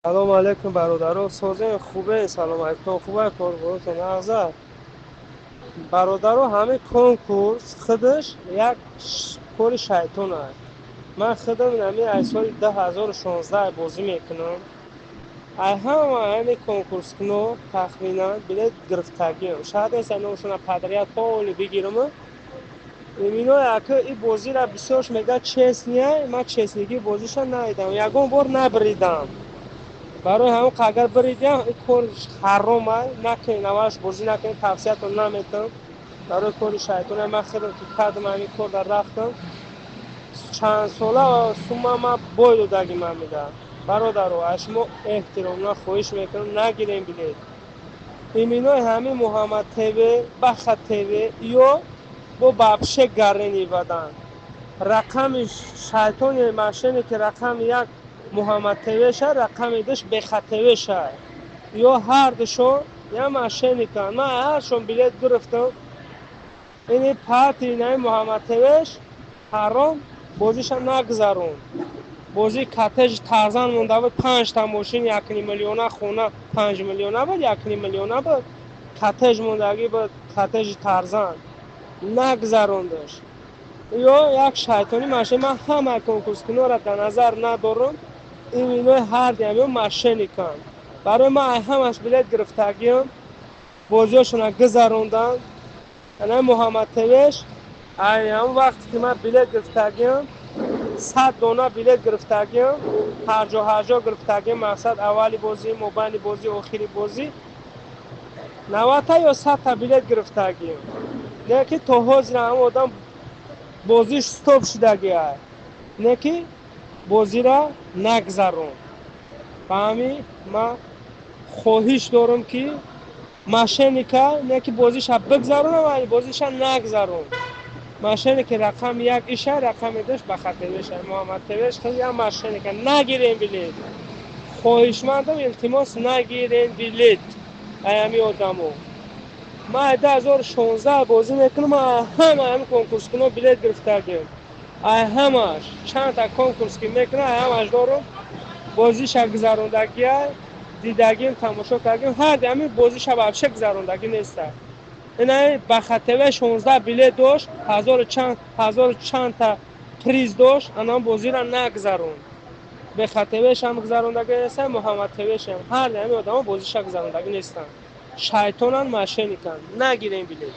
Салому алейкум, бародаро, созем, хубе, саломатитон хуба, корборотон нағза. Бародаро, ҳамин конкурс худаш як кори шайтон аст. Ман худам ҳамин аз соли 2016 бозӣ мекунам. Ай ҳама ҳамин конкурскуно тахминан билет гирифтагиам. Шояд нест, номшона подряд поли бигирам. Имино яке и бозиро бисёрш мегӯяд честный, ман честный гии бозиша надидам. Ягон бор набиридам. Барои ҳамон агар биридиам, ин кор ҳаром ай, накунед, аввалаш бозӣ накунед, тавсиятон наметам. Барои кори шайтон ман худам ки кардам, ҳамин кор дар рафтам. Чанд сола сума ман бой додагӣ ман медиҳам. Бародаро, аз шумо эҳтиромона хоҳиш мекунам, нагирем билет. Иминои ҳамин Муҳаммад ТВ, Баха ТВ ё бо вообще гарени бадан. Рақами шайтони мошенник и рақами як Муҳаммад ТВ ша, рақами душ Беха ТВ ша. Ё ҳардушон я мошенник анд. Ман ҳаршон билет гирифтам. Ини парти инаи Муҳаммад ТВш ҳаром бозиша нагзарон. Бозии коттеҷ Тарзан монда буд, панҷта мошин, 1,5 миллиона хона, 5 миллиона буд, 1,5 миллиона буд. Коттеҷ мондагӣ буд, коттеҷи Тарзан. Нагзарондаш. Ё як шайтони мошин, ман ҳама конкурскунора дар назар надорам. Инои ҳардиам ё мошенник анд. Барои ман ай ҳамаш билет гирифтагиам, бозиҳошона гузаронданд. Ана Муҳаммад ТВш ай ҳамон вақте ки ман билет гирифтагиам, 100 дона билет гирифтагиам, ҳарҷо ҳарҷо гирифтагиам, мақсад аввали бозӣ, мобайни бозӣ, охири бозӣ, 90-та ё 100-та билет гирифтагиам. Не ки то ҳозир ҳамон одам бозиш стоп шудагиай. Не ки бозира нагзарон. Ба ҳамин ман хоҳиш дорам, ки мошенник а не ки бозиша бигзаронам, вале бозиша нагзарон. Мошенник и рақами як иша, рақами душ Баха ТВша. Муҳаммад ТВш хеле мошенник а. Нагирем билет. Хоҳишмандам, илтимос, нагирем билет. Ай ҳамин одамо. Ман 2016 бозӣ мекунам, ҳама ҳамин конкурскуно билет гирифтагиам. Ай ҳамаш чандта конкурс ки мекунам, ай ҳамаш дорам. Бозиша гузарондагиай, дидагим, тамошо кардагим, ҳар ҳамин бозиша вообще гузарондагӣ неста. Инаи Баха ТВ 16 билет дошт, ҳазору чанд, ҳазору чандта приз дошт, анам бозиро нагзаронд. Беха ТВшам гузарондагӣ нестан, Муҳаммад ТВшам. Ҳар ҳамин одамо бозиша гузарондагӣ нестанд. Шайтонанд, мошенник анд. Нагирем билет.